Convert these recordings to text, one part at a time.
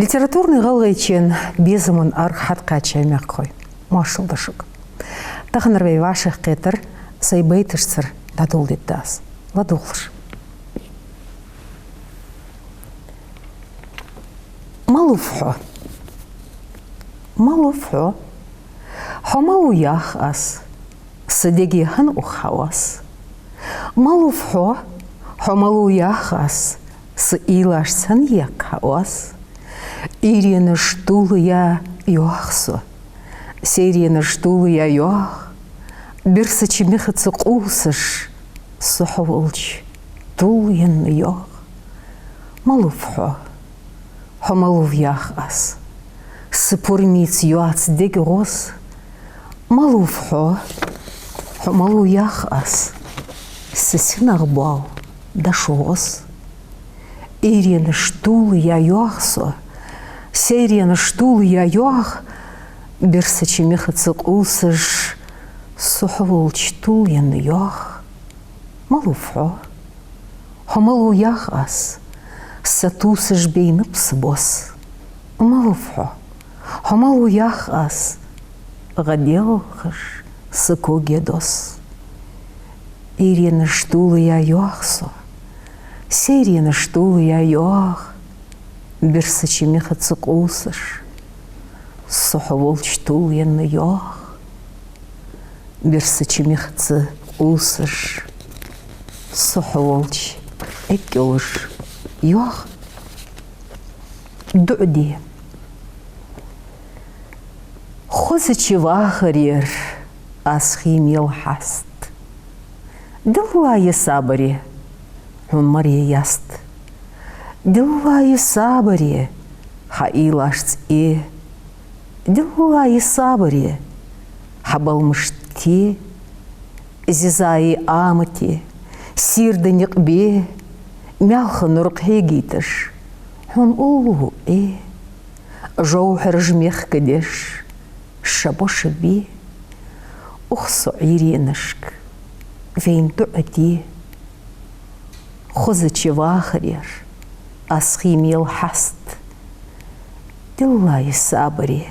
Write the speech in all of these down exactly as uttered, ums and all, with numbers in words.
Литературни ГӀалгӀайчен безама аргӀа хьатӀакхаьчай мехкахой, моаршал да шуга. Таханара вай вӀашагӀкхетар сай байташцара дӀадоладергда аз. ЛадувгӀалаш. Малув хьо? Малув хьо? Хьо малув, йоах аз, са деге хӀана ух хьаос? Малув хьо? Хьо малув, йоах аз, са уйлашца хӀана екх хьаос? Уйренаш тувлаяь, йоах со, сайренаш тувлаяь, йоах, бирсача мехаца къувсаш, со хьо волча тувлаенна, йоах. Малув хьо? Хьо малув, йоах аз, са пурмица йоаца дега гӀоз? Малув хьо? Хьо малув, йоах аз, са синагӀа боал дошо гӀоз? Уйренаш тувлаяь, йоах со, сайренаш тувлаяь, йоах, бирсача мехаца къувсаш, со хьо волча тувлаенна, йоах. Малув хьо? Хьо малув, йоах аз, са тувсаш байнаб са бос? Малув хьо? Хьо малув, йоах аз, гӀа делхаш са коге дос? Уйренаш тувлаяь, йоах со, сайренаш тувлаяь, йоах, бирсача мехаца къувсаш, со хьо волча тувлаенна, йоах. Бирсача мехаца къувсаш, со хьо волча эггара йолаш, йоах. ДуӀа де. Хозача вахарера аз хий мел хьаст. Дилла я сабаре хьона маре яст. Дилла я сабаре хьа уйлашца, э. Дилла я сабаре хьа баламашта, те. Зиза я амате, сийрда никъ бе, маьлха нур кхьегийташ, хьона уллув Ӏе. ЖовхӀараш мехка деш, ша боша бе. Ух, со Ӏуйренашка вайна дуӀа де. Хозача вахарера аз хий мел хьаст. Дилла я сабаре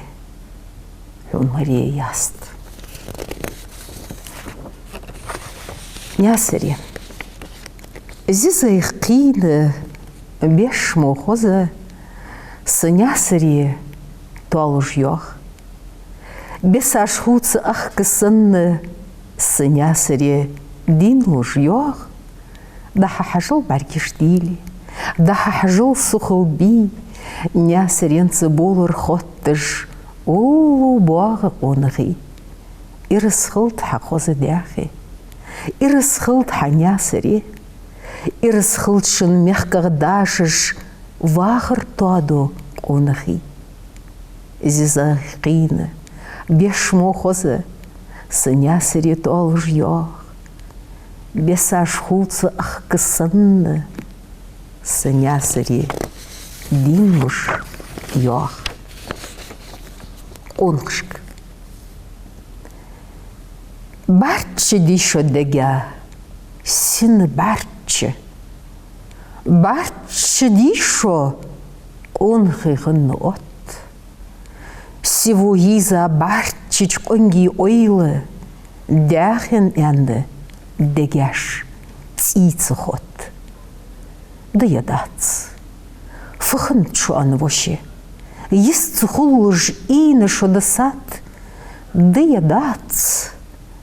хьона маре яст. Наьсаре. Зизайх кхийна беш мо хоза, са Наьсаре тоалуш, йоах. Бесаш хувца ахка санна, са Наьсаре дийнлуш, йоах. ДӀа-хьа хьажал, бӀаргаш дийле, дӀа-хьа хьажал, сухал бий, Наьсаренца болар хотташ, уллув боагӀа къонахий. Ираз хилда хьа хоза Даьхе, ираз хилда хьа Наьсаре, ираз хилда шун мехках дашаш вахар тоадо къонахий. Зизайх кхийна беш мо хоза, са Наьсаре тоалуш, йоах. Бесаш хувца ахка санна, са Наьсаре дийнлуш, йоах. Къонахашка. БӀарчча дий шо дега, сина бӀарчча. БӀарчча дий шо, къонахий хинна отт. Сиво йийза бӀарччача къонгий ойла, Даьхен аьнна дегаш цӀий ца хотт. Да е дац, фу хиннад шоана воше, йист ца хулаш ийна шо дисад. Да е дац,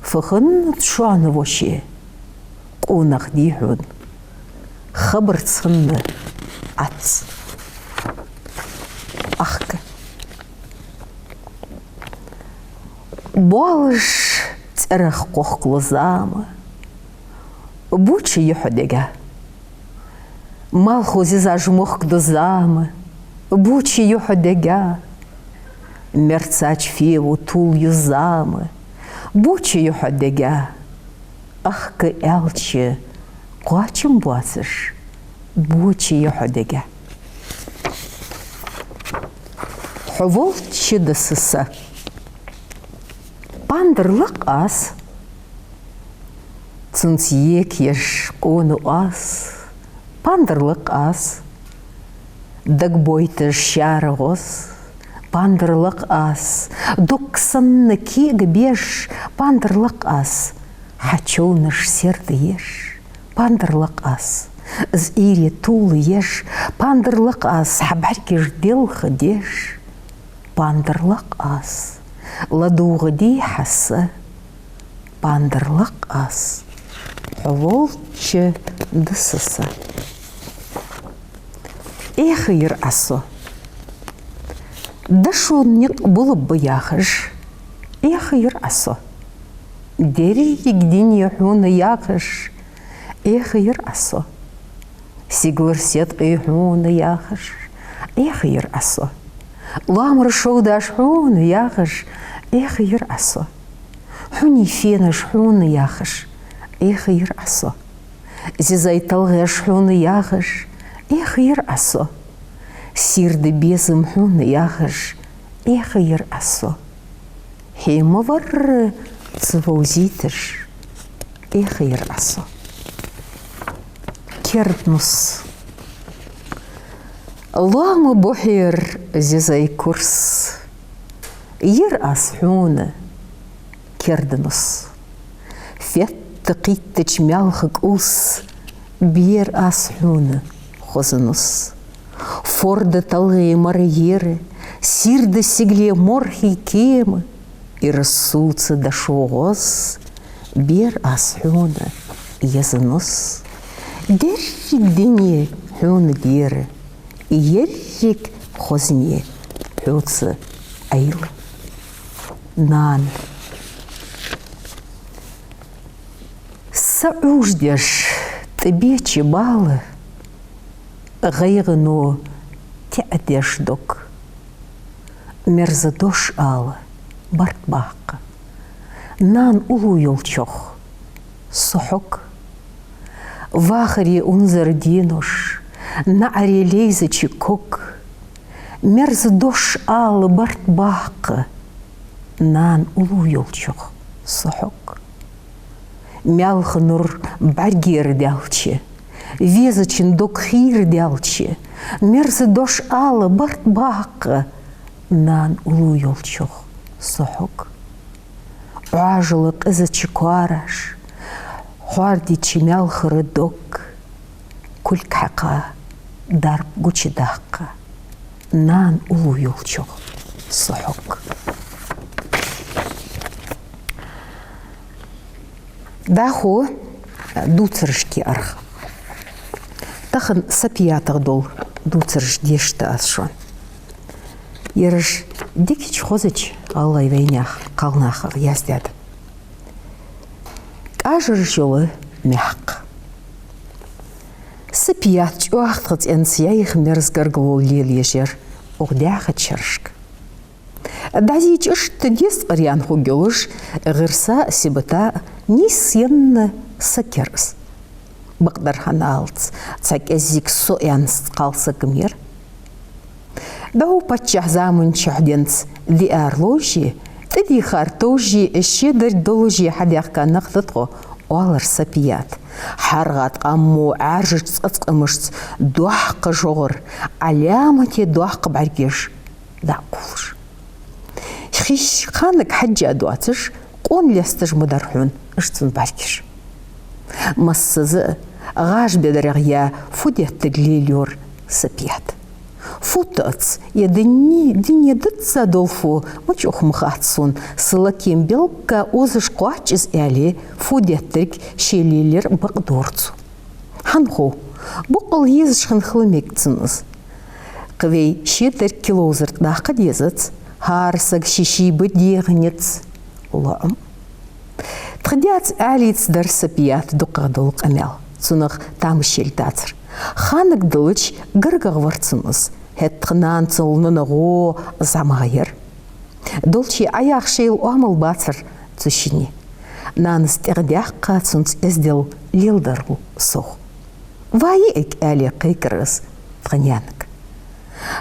фу хиннад шоана воше, къонах дий хьона, хабарца хинна Ӏац. Ахка. Боалаш цӀерах кхохкалу зама, боча я хьо дега. Малхо зизаш мохкаду зама, боча я хьо дега. Мерцача фево тувлаю зама, боча я хьо дега. Ахка аьлча кхоачам боацаш, боча я хьо дега. Хьо волча да са са. Пандар лакх аз, цунца ека еш къона оаз. Пандар лакх аз, Дагабойташ шаьра гӀоз, пандар лакх аз, дукха санна кега беш, пандар лакх аз, хьа човнаш сердаеш, пандар лакх аз, из Ӏуйре тувла еш, пандар лакх аз, хьа бӀаргаш делха деш, пандар лакх аз, ладувгӀа дий хьа са, пандар лакх аз, хьо волча да са са. Эхар Ӏа со. Дошо никъ болаб яхаш, эхар Ӏа со. Деррига дуне хьона яхаш, эхар Ӏа со. Сигалара седкъий хьона яхаш, эхар Ӏа со. Лоамара шовдаш хьона яхаш, эхар Ӏа со. Хьуний фенаш хьона яхаш, эхар Ӏа со. Зизай талгӀеш хьона яхаш, эхар Ӏа со. Сийрда безам хьона яхаш, эхар Ӏа со. Хье ма варра ца вовзийташ, эхар Ӏа со. Керда нус. Лоама бухьера зизай курс, ер аз хьона керда нус. Фетта кхийттача маьлха кӀувс, бер аз хьона хоза нус. Форда талгӀе мара ера, сийрда сигале морхий кема, ираз сувца дошо гӀоз, бер аз хьона еза нус. Деррига дуне хьона дера, еррига хозне хьоца Ӏайла. Нана. Са Ӏовжадеш тӀабеча бала, гӀайгӀано теӀадеш дог. Мерза дош ала барт баккха, нана уллув йолчох со хьог. Вахаре унзара денош, наӀаре лейзача ког. Мерза дош ала барт баккха, нана уллув йолчох со хьог. Маьлха нур бӀаргера даьлча, везачун дог хийра даьлча, мерза дош ала барт баккха, нана уллув йолчох со хьог. Ӏоажала къизача коараш, хьоардеча маьлхара дог, кулг хьекха, дарба гучадаккха, нана уллув йолчох со хьог. ДӀахо дувцарашка аргӀа. Тахан Сапиятах дола дувцараш дешаргда аз шоана. Ераш дикача хозача гӀалгӀай вайнаьха кхалнахах яздаьд. КӀажараш йола маькх. Сапият чӀоагӀа тха цӀенца яйха мерза гаргало лелаеш яр укх даьхача шерашка. ДӀазийча иштта дезткъа янна хургйолаш, гӀирса а, сибата а нийсъенна саг яр из. Бакъдар хӀана алац, цхьа кӀеззига со аьнна кхалсаг-м яр. ДӀо паччахьа заман чухь денз диар ловше, тӀадийхар товше, шедар долаше хьадаьхка нах да тхо, оалар Сапият. ХьаргӀа ткъаммо Ӏаьржача цӀацкъамашца доккха жогӀар, Ӏаламате доккха бӀаргаш дӀакхувлаш. Хиш ханнаг хьежжа доацаш, къона лесташ ма дар хьона уж цун бӀаргаш. Массаза а гӀаж бедарах яь фу деттарг лелайора Сапият. Фу тӀац, е дуне, дуне дизза дола фу, ма чӀоагӀа ма хац сона, са лакхе белгга озаш кхоач из, аьле, фу деттарг ше лелаяр бакъдора цо. ХӀана хов, боккъал езаш хинна хила мег цунна из. Кхы вай шедар киловзар тӀа даккха дезац, хӀара саг ший-ший ба дегӀа низ, лоӀам. Тха даьца Ӏаьлийца дар Сапиятта дукхагӀа дола къамаьл, цунах тамаш елла дацар. Ханнаг далча гаргагӀа вар цунна из, хӀаьта тха нанацал нанагӀо зӀамагӀа яр. Долчча Ӏаяха шоайла оамал бацар цу шинне. Нанас тӀехдаьккха цунца эздел леладарал совгӀа. «Ва йиӀиг», — аьле кхайкар из тха наьнага.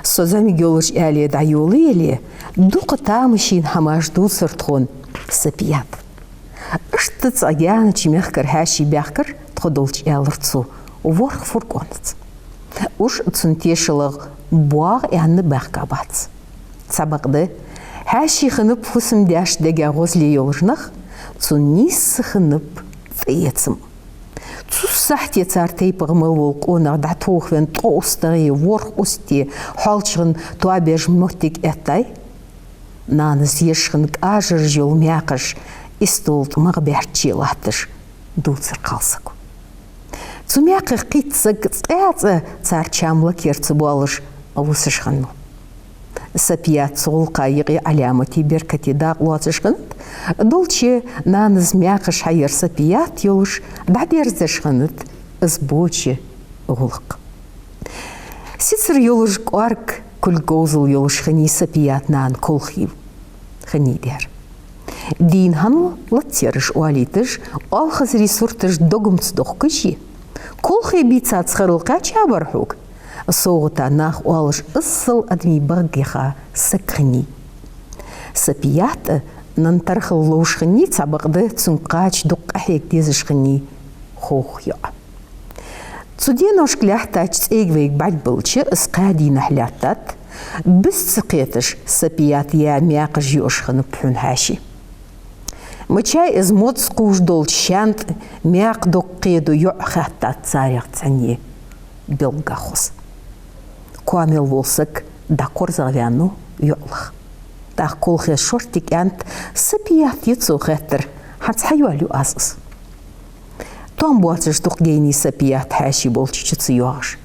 Со зӀамига йолаш аьле дӀайолаяле, дукха тамашийна хӀамаш дувцар тхона Сапият. Иштта цхьа гаьнача мехкара хьаьший баьхкар тхо долча, аьлар цо, ворхӀ фуркӀонца. Уж цун тешалах БоагӀа аьнна баьхка бац. Цхьабакъда, хьаьший хиннаб фусам-даьшта дега гӀозле йолаш нах, цунна нийсса хиннаб тӀаэцам. Цу сахьте цар тайпах мел вола къонах дӀатохавенна ткъо устагӀеи ворхӀ устеи хьоалчагӀа тоабеш моттиг эттай. Нанас еш хинна кӀажараш йола маькхаш истола тӀа магӀа баьрчче латташ дувцар кхалсаго. Цу маькхех кхийтта саг цкъа а цӀа цар чам лакера ца боалаш вусаш хиннав. Сапият цу гӀулакха юкъе Ӏаламате, беркате дакъа лоацаш хиннад, долчча нанас маькхаш хьаяьр Сапият йолаш дӀадерзадеш хиннад из боча гӀулакх. Сицар йолаш кӀоарга кулг говзал йолаш хиннай Сапият нана Колхий. Хиннай дера. Дийна хӀама лаца ераш оалийташ, оалхазарий сурташ догамца дохкаш, Колхий бийцаца херал кхаьчабар хьога. СовгӀата нах оалаш иззал адамий багӀа яха саг хиннай. Сапият а нанна тархал ловш хиннай, цхьабакъда цунга кхача дукха къахьега дезаш хиннай хох йоӀ. Цу деношка лаьттача цӀайга вайга бӀаргбелча, из кхаь дийнахьа лаьттад, бис ца кхеташ Сапият яь маькхаш юаш хиннаб хьона хьаьший. Мичай из моцаш кхувш долча шаьнтӀа маькха дог кхеду йоӀ хаьттад царех цхьанне белгга хоза. Коа мел вола саг дӀакхорзагӀваьннав йоӀлах. ТӀаккха Колхес шортта кӀаьнк Сапият я цо хаьттар: «ХӀанз хьайоалаю аз из?» Тоам боацаш дукха гайнай Сапият хьаьший болча чу ца йоагӀаш.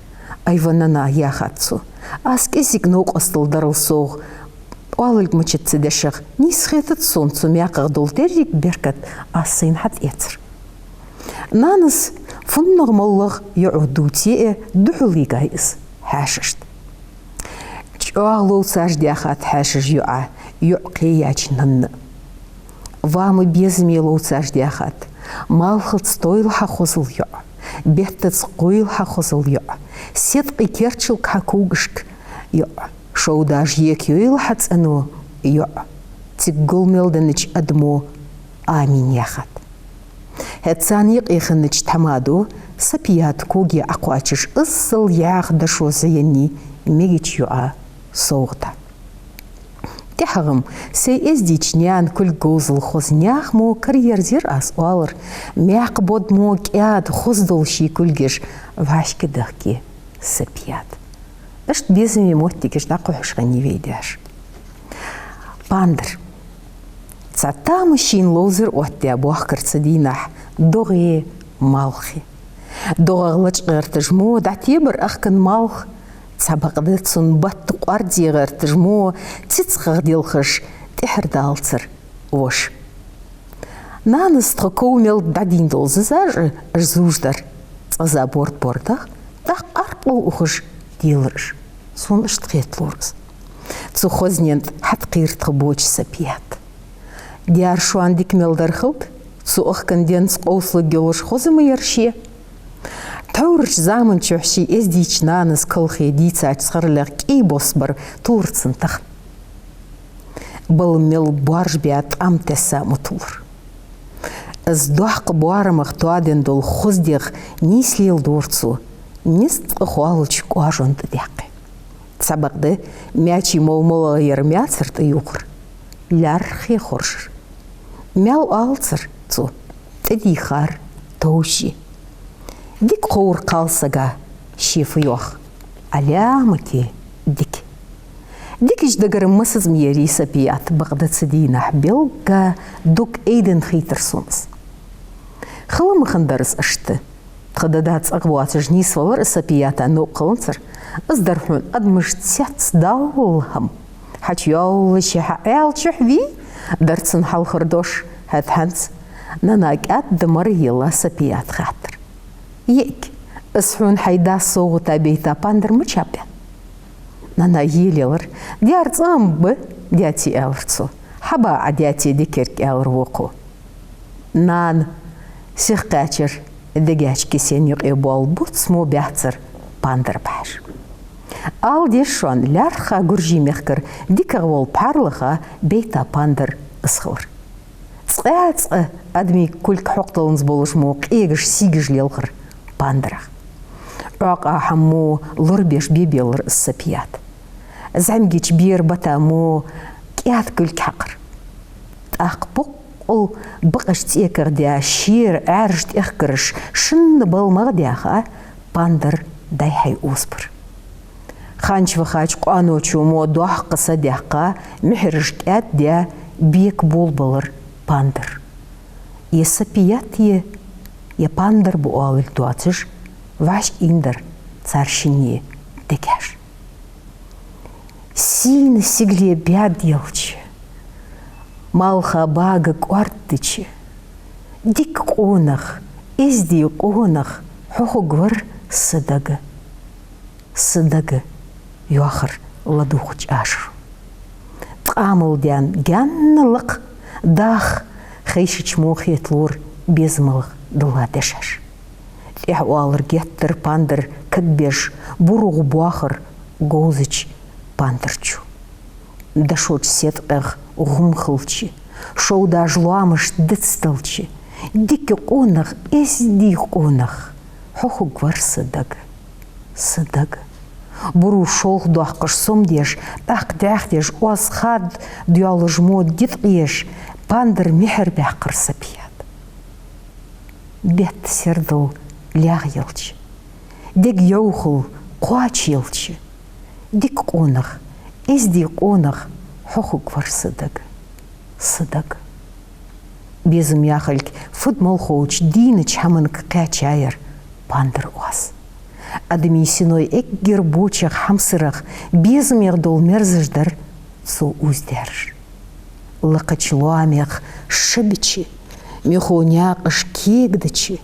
«Айва, нана, — яхад цо, — аз кӀезига новкъостал дарал совгӀа, оалилга мачат ца дешах, нийса хетац сона цу маькхах дола деррига беркат аз сайна хьатӀаэцар». Нанас фуннагӀа-моллагӀа йоӀо дувце а духьаллийгай из хьаьшашта. ЧӀоагӀа ловцаш даьхад хьаьшаш йоӀа, йоӀ кхеяьча нанна. Ва ма безаме ловцаш даьхад, малхаца тойла хьа хозал йоӀ, беттаца кхуйла хьа хозал йоӀ, седкъий керчилг хьа когашка йоӀ, шовдаш екайойла хьа цӀено йоӀ, цига гул мел деннача адамо амин яхад. ХӀаьта царна юкъе хиннача тхьамадо Сапият коге Ӏокхоачаш иззал яха дошо зӀеннай мегача йоӀа совгӀата. ТӀехьагӀа-м сай эздийча наьна кулг говзал хоза наьха мо караерзаяр аз оалар, маькха бодмо кӀаьда хоза дола ший кулгаш вӀашкадахке Сапият. Иштта безаме моттигаш дӀакхухьаш хиннай вай даьша. Пандар. Цхьа тамашийна ловзар оттадаь боахкар цу дийнахьа догӀеи малхеи. ДогӀах лачкъа гӀерташ мо дӀатебар ахкан малх, цхьабакъда цун батта къоарзе гӀерташ мо цицхагӀа делхаш тӀехьара далацар воша. Нанас тхо ков мел дӀадийна дола зизаш а уж зувш дар, цкъаза борд-бордагӀа, тӀаккха къаркъо ухаш делар уж. Сона иштта хеталора из. Цу хознен тӀа хьатӀакхийра тха боча Сапият. Даьра шоана дика мел дар хилда, цу ахкан денца къовсалургйолаш хоза ма яр ше. Тхьоврача заман чухь ший эздийча нанас Колхе дийцача схьаралех кӀий бос бар тулар цунна тахан. Балам мел боаржабаь тӀам тесса ма тулар. Из доккха боарамах тоаденна дола хоза дегӀ нийса леладора цо, низ цкъа хоалача кӀоажон тӀа даьккхе. Цхьабакъда маьчий мол-моллагӀа яр маьцара тӀаювхар, лаьрххӀа хоржар. Маьл оалацар цо, тӀадийхар товш я. Дика ховра кхалсага ше фу йоах, Ӏаламате дика. Дикача дагара массаза ма ярий Сапият, бакъда цу дийнахьа белгга дог айденна хийтар сона из. Хала ма хиннадар из иштта. Тха дада цӀагӀа воацаш нийсвалар Сапията новкъа хиланзар. Из дар хьона адамашта цецдалла хӀама. Хьачуйоаллаше хьа Ӏаьлчухь вий, дар цун хьалхара дош, хӀаьта хӀанз нана кӀаьдда мара елла Сапият хаьттар: «ЙиӀиг, из хьона хьай дас совгӀата байта пандар мичаб?» Нана елаелар. «Даьра цӀа-м ба, даьце», — аьлар цо. «Хьаба Ӏа даьце дикарг», — аьлар вокхо. Нана сиха кхаьчар дегача кисен юкъе боалла буц мо баьццара пандар бахьаш. Ала деза шоана, лаьрххӀа Гуржий мехкара дикагӀа вола пхьарлаха байта пандар из хилар. Цкъа-цкъа адамий кулг хьокхадаланза болаш мо къегаш, сийгаш лелхар пандарах. Ӏокъа хӀама мо лорабеш бе белар из Сапият. ЗӀамигача бера бата мо кӀаьда кулг хьакхар. ТӀаккха боккъал бакъаш цӀеках даь, шера Ӏаьржа тӀехкараш шинна балмагӀа даьха, пандар дӀай-хьай озабар. Ханча вахача къоаночо мо доккха са даьккха, мехьараш кӀаьда даь, бека болабалар пандар. Е Сапият я, е пандар ба оалилга доацаш, вӀашагӀийнадар цар шинне дегаш. Сийна сигале баьд елча, малха бага кӀоаргдича, дика къонах, эздий къонах хьо хургвар са дага. Са дага, йоахар ладувгӀача ашаро. Ткъамал даьнна гаьнна лакха даха хайшача мо хеталора безамалга дилла дешаш. ТӀехьа оалар геттара пандар кагбеш, буругӀа боахар говзача пандарчо. Дошоча седкъех гӀум хилча, шовдаш лоамашта дицдалча, дика къонах, эздий къонах хьо хургвар са дага. Са дага. Буро шолха доаккхаш сомадеш, тӀаккха дӀаьхдеш, оаз хаддоалаш мо диткъаеш, пандар мехьар баьккхар Сапият. Бетта сердал лаьгӀа елча, дег йӀовхал кхоачаелча, дика къонах, эздий къонах хьо хургвар са дага. Са дага. Безам яхилга фуд мел ховча дийнача хӀаманга кхаьчаяр пандар оаз. Адамий синой эггара бочех хьамсарах, безамех дола мерзаш дар цо уздаьраш. Лакхача лоамех ша бича, мехо наькъаш кегадича,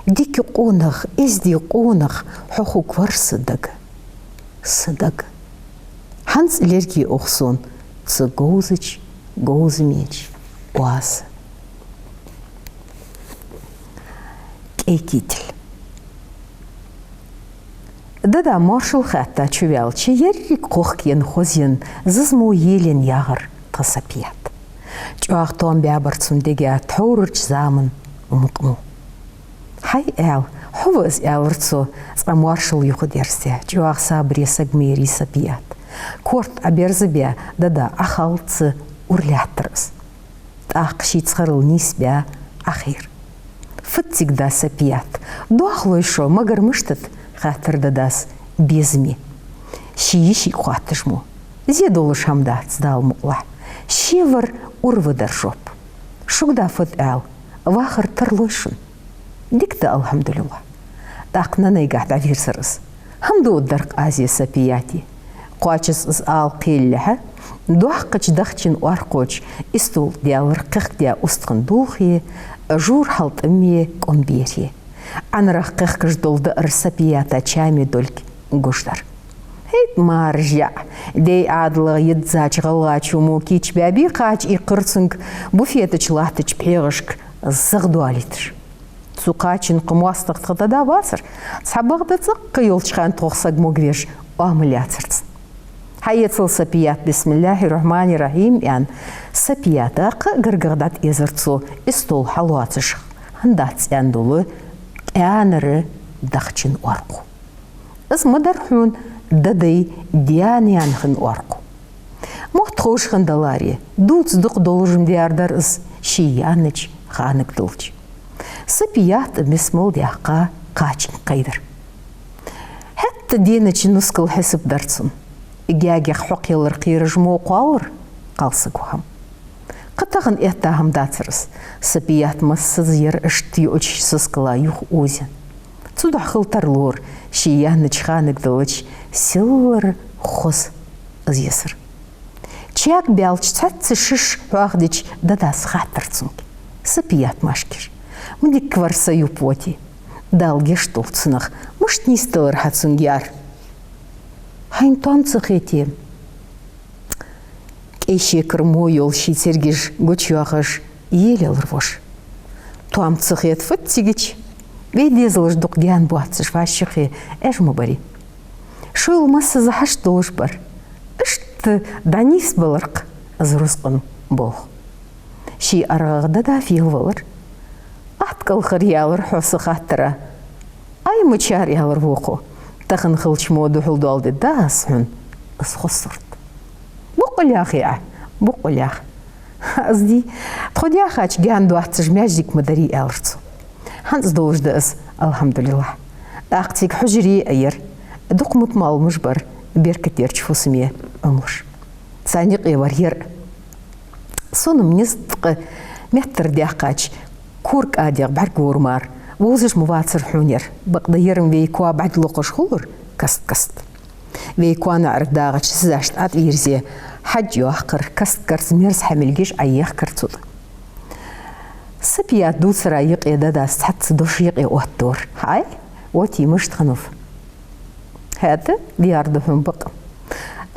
дика къонах, эздий къонах хьо хургвар са дага. Са дага. ХӀанз лерге ох сона цу говзача, говзамеча оаза. КӀай кител. Дада моаршал хаьтта чуваьлча, еррига кхохкаенна, хозъенна, зизамо елаенна ягӀар тха Сапият. ЧӀоагӀа тоам баьбар цун дега тхьоврарча заман мукъамал. «Хьай, — аьлар, — хьо ва из», — аьлар цо, цкъа моаршал юхадерзадаь. ЧӀоагӀа сабаре саг ма ярий Сапият. Корта Ӏоберзабаь, Дада Ӏохаллалца ура лаьттар из. ТӀаккха ший цхьарал нийсбаь Ӏохайра. «Фуд цига, да Сапият? Доахалой шо, магар мишта да?» — хаьттар Дадас безаме. Ший йишийга хоатташ мо. «Зе долаш хӀама дац, Дала мукъалахь. Ше вар ура ва дар жоп. Шуга, да, фуд аьла, вахар тарлой шун?» «Дика да, алхьамдулиллахӀ». ТӀаккха нанайгахьа дӀавийрзар из. ХӀама доададар-кх аз, Сапияте. Кхоачашца из ала кхеллалехьа, доккхача дахчан оаркхоча истол даьлар кхехкадаь устагӀа дулх, жура хьалтӀаме кӀом бер. Ӏанарах кхехкаш дола даар Сапията чаме долга гуш дар. ХӀаьта маржа яӀ, дай Ӏаьдалах йиззача гӀалгӀачо мо кийчбаьбий кхача иккхар цунга буфета чу латтача пхьегӀашка загӀа доалийташ. Цу кхачан кхы моастагӀа тха Дада вацар, цхьабакъда цӀаккха йолча хана тхох саг могавеш оамал яцар цун. «Хьаэцал, Сапият, бисмиллахӀир-рахьманир-рахьим», — аьнна, Сапията кхы а гаргагӀа дӀатӀаэзар цо, истол хьалоацаш, хӀана дац аьнна дола кӀаьнара дахчан оаркхо. Из ма дар хьона Дадай даь-наьна хинна оаркхо. Мотт ховш хинна даларе, дувца дукха долаш ма даьр дар из ший яьннача ханага диллача. Сапият бисмал даьккха кхачанга кхайдар. ХӀаьта денача нускал хьисап дар цун. Гаьгех хьокхъялар кхераш мо кхоаллар кхалсаго хӀама. Кхы тахан этта хӀама дацар из. Сапият массаза яр иштта юача сискала юха озаенна. Цудухьа хила тарлора ший яьннача ханага диллача силлара хоза из есар. Чаьрга баьлча цхьацца шиш хьоахадича Дадас хаьттар цунга: «Сапият машкаш, ма дикка вар са юпа воти. Дала гешт долда цунах, мишта нийсделар хьа цунга яр?» «Хьайна тоам ца хете». КӀай шекар мо йолаш ший цергаш гучайоахаш елаелар воша. «Тоам ца хета фуд цигача? Вай дезалаш дукха гаьна боацаш вӀашагӀъе Ӏеш ма барий. Шоайла массаза хьашт долаш бар. Иштта дӀанийсбалар-кх из рузкъан болх». Ший аргӀагӀа Дада фелавалар. «Атта кӀалхаръялар хьо са хаттара». «Ай, мичара», — аьлар вокхо. Тахан хилча мо духьал доаладергда аз хьона из хоза сурт. Бокъонца яхий Ӏа, бокъонца. Аз дий, тхо даьхача гаьна доаццаш маьждиг ма дарий, аьлар цо. ХӀанз долаш да из, алхьамдулиллахӀ. ТӀаккха цига хьужаре а яр, дукха мутамаламаш бар, беркате ярча фусаме Ӏомалуш. Царна юкъе вар ер. Сона-м низ ткъаь меттара даьхача, кора кӀадех бӀаргагур мара вовзаш ма вацар хьона ер. Бакъда ер-м вай коа бӀаргагуллакхаш хулар каст-каста. Вай коа наӀарга дагӀача сизашта ӀотӀайийрзе хьаж йоаккхар, каст-карца мерза хьамилгаш Ӏоехкар цу тӀа. Сапият дувцара юкъе дадас цхьацца дош юкъе оттадора. Хьай, оти мишта хиннав? ХӀаьта, дера да хьона бакъ.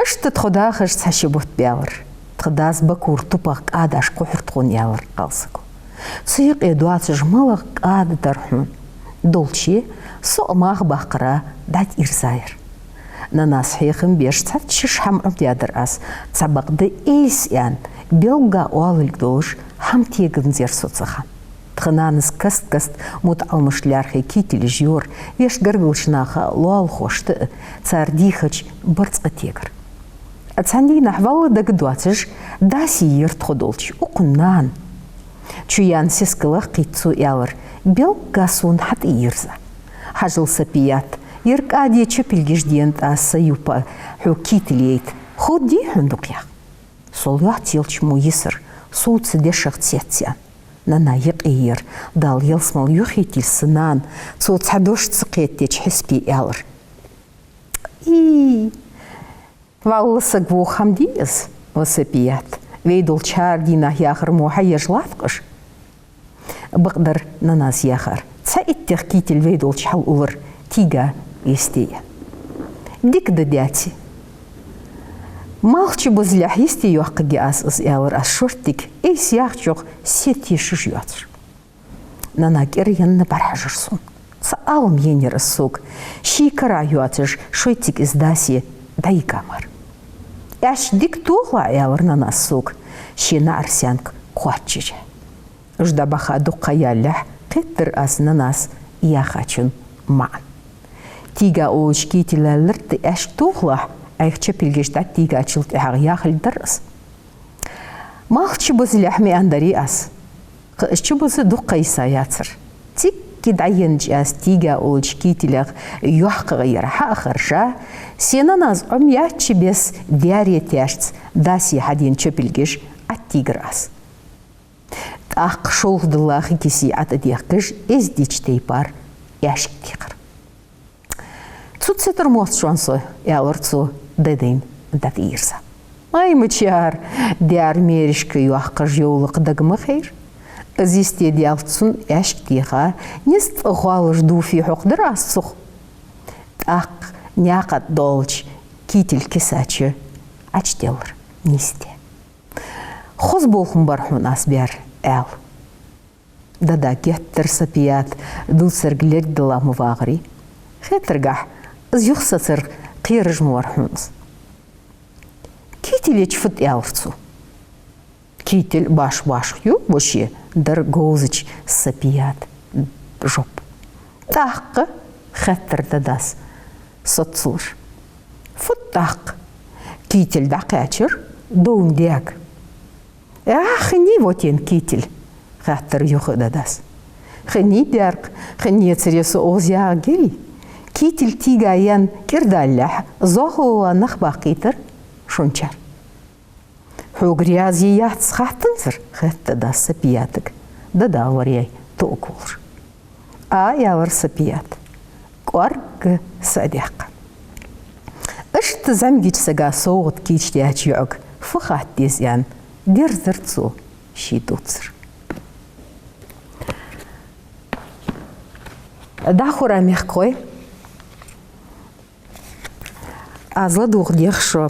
Иштта тхо дахаш цхьа ши бутт баьлар. Тха дас Бакура тупах кӀадаш кхухьар тхона, аьлар кхалсаго. Цу юкъе доацаш малагӀа кӀада дар хьона? Долчча, со а мах баккхара дӀатӀаирзаяр. Нанас хьехам беш цхьацца ши хӀама Ӏомадаьдар аз, цхьабакъда эльса аьнна, белгга оалилга долаш хӀама теганзар со цу хана. Тха нанас каст-каста мутаӀаламашта лаьрхӀа кителаш йора, вешта гаргарча наха а, лоалахошта а, цар дийхача барзкъа тегар. Цхьан дийнахьа вӀалла дагадоацаш, даси яр тхо долча, укхун нана. Чу яьнна сеска лакхийта цо, аьлар: «Белгга сона хьатӀаийрза. Хьажал, Сапият, ер кӀаде чопилгаш денна тӀа са юпа хьога китель яйта. Ховргдий хьона дукха яха?» Со лоацца елча мо йисар, сов цу дешах цецъяьнна. Нана юкъе яр, Дала ялсмала юхайийтийла са нана, цо цхьа дош ца кхетадеча хьисапе аьлар: «Ий, вӀалла саг воха хӀама дий из, ва Сапият? Вай долча хӀара дийнахьа яхар мо хьаеш латт-кх уж?» Бакъдар нанас яхар. Цхьа иттех китель вай долча хьалъулар тийга йисте. «Дика да, даьци. Малх чубузалехь йисте йоаккхаргья аз из», — аьлар аз шорттига, айса яхачох сий тешаш йоацаш. Нана кӀира енна бӀарахьежар сона. Цхьа Ӏалам енаяр из сога, ший кара йоацаш, шоайцига из даси дӀайига мара. «Аьшк дика тохалахь», — аьлар нанас сога, ший наӀара саьнга кхоачашъеш. Уж дӀабаха дукха ха ялалехь, кхийтар аз нанас яхачун маӀан. Тийга уллача китель лаьллар тӀа аьшк тохалахь, Ӏайха чопилгаш дӀатӀатийгачул тӀехьагӀа яхилга дар из. Малх чубузалехь маӀан дарий аз. Кхы а чубуза дукха ха йисаяцар. Цигга дӀаеннача аз тийга уллача кителех йоккхагӀа яр хьа а харжа, се нанас Ӏомаяьча беса даьре тешца даси хьадена чопилгаш ӀотӀатийгар аз. ТӀаккха шолха дилла хи киси ӀотӀадехкаш, эздийча тайпара аьшк текхар. «Цу цетар моц шоана со», — аьлар цо, даь-дайна дӀатӀаийрза. «Ай, мичара, дера мерашка йоаккхаш йовлакх дага ма хайра. Из йисте даьлча цунна аьшк теха, низ тӀа гӀолаш дув фий хьокхадар аз цох». ТӀаккха наькъа тӀа долча китель киса чу Ӏочуделлар нийсде. «Хоза болх ма бар хьона аз баьр», — аьлар. Дада геттара Сапият дувцарга лергдала ма вагӀарий. Хетаргахьа, из юхасацар кхераш ма вар хьона из. «Китель еча фуд?» — аьлар цо. «Китель башха-башха я, воше», — дар говзача Сапият жоп. «ТӀаккха?» — хаьттар дадас соцалуш. «Фуд тӀаккха?» «Китель дӀакхаьчар довна дега». «Ах, хиннай вотен китель?» — хаьттар юха дадас. «Хиннай, дера-кх, хиннецаре со укхаза ягӀаргьярий? Китель тийга енна кӀира далалехь, зоахалола нах баккхийтар шун чар». «Хьога раьза йий-яц хаттанзар?» — хаьттар дадас Сапиятага, дада варъяй тоъаргволаш. «А», — аьлар Сапият, кӀоарга са а даьккха. Иштта зӀамигача сага совгӀат кийчдаьча йоӀага фу хатта деза аьнна, дерзар цо ший дувцар. ДӀахо, мехкахой, аз ладувгӀа дех шо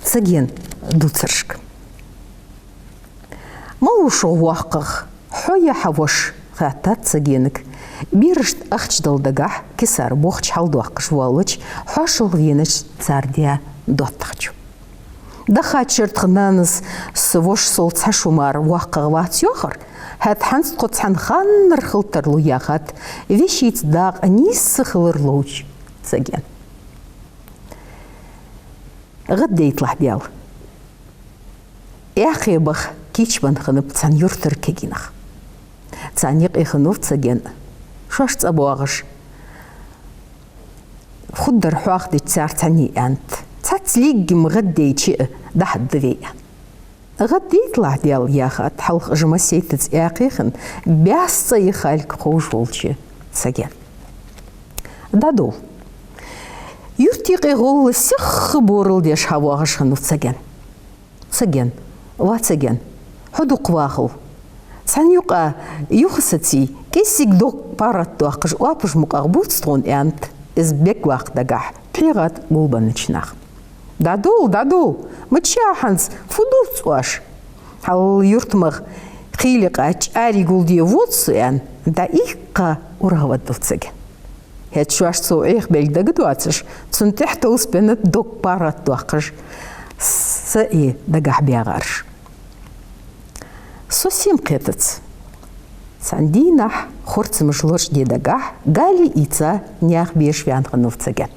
цаген дувцарашка. «Малав шух воккхагӀа, хьо е хьа воша?» — хаьттад цагенага, берашта ахча дала дагахьа кисара бохча хьалдоаккхаш воаллача хьоашалгӀа венача цар даь доттагӀчо. Дахача шера тха нанас са воша сол цхьа шу мара воккхагӀа вац йоахар, хӀаьта хӀанз тхо цхьана ханнара хила тарлу яхад, вешийца дакъа нийсса хилар ловча Цагена. ГӀаддайталахь, Даьла. Экха баха кийчбенна хиннаб цхьан юртара кагий нах. Царна юкъе хиннав Цаген, шоаш цӀабоагӀаш. Фу дар хьоахадича цар цхьанне аьннад: «Цхьацца лиггим гӀаддайча а дӀахьадда вай», — аьнна. «ГӀаддайталахь, Даьла», — яхад хьалха жа масейтаца экха хинна, бӀаьста цӀа яха хьалха ховш волча Цагена. «ДӀадовла». Юрта юкъе гӀолла сиха борал деш хьавоагӀаш хиннав Цаген. «Цаген, ва Цаген, хьо дукха вахал. Цхьан юкъа юха саций, кӀеззига дог паргӀатдоаккхаш, оапаш мукъагӀа бувца тхона», — аьннад из бегваккха дагахьа пхьегӀа тӀа гулбеннача наха. «ДӀадовла, дӀадовла, мича я хӀанз, фу дувц оаш? Хьал юртамах хийла кхаьча ари гулде вода со», — аьнна, дӀаиккха урагӀваддав Цаген. ХӀаьта шоашта цо Ӏехабергда дагадоацаш, цунна тӀехьа товсабеннаб дог паргӀатдоаккхаш, сай дагахьа баьгӀараш. Совсем кхетац. Цхьан дийнахьа хорцамаш лочкъаде дагахьа, гали ийца, наьха беша ваьнна хиннав Цаген.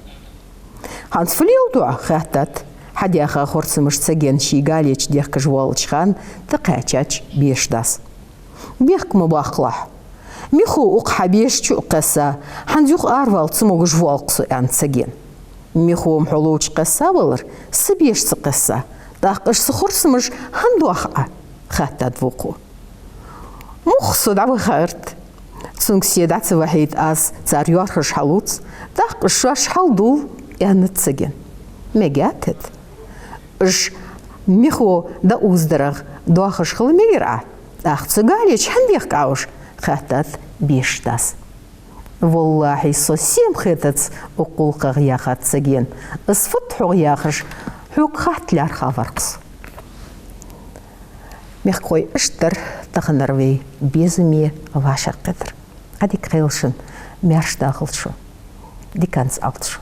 «ХӀанз фу леладу Ӏа?» — хаьттад хьадаьха хорцамаш Цагена ший галеча дехкаш воаллача хана тӀакхаьчача беша дас. «Бехк ма боаккхалахь. Михо укх хьа беша чу а кхесса, хӀанз юха аравала ца могаш воалл-кх со», — аьннад Цагена. «Михо-м хьо ловча кхессавалар, са беша ца кхесса. ТӀаккха уж са хорцамаш хӀана доах Ӏа?» — хаьттад вокхо. «Мух со дӀавахарт. Цунга се дӀа ца вахьийта аз цар йоархӀаш хьаллуц, тӀаккха уж шоаш хьалдувл», — аьннад Цагена. «Мегаьд хӀаьта. Уж Михо дӀаозадарах доахаш хила мегар Ӏа. ТӀаккха цу галеча хӀана дехк Ӏа уж?» — хаьттад беша дас. «ВаллахӀи, совсем кхетац укх гӀулакхах», — яхад Цагена. «Из фуд хьогӀ яхаш, хьога хатта лаьрхӀа вар-кх со». Мехкахой, иштта дар таханара вай безаме вӀашагӀкхетар. Ӏадика хийла шун, маьрша дахалда шо, диканца Ӏалда шо.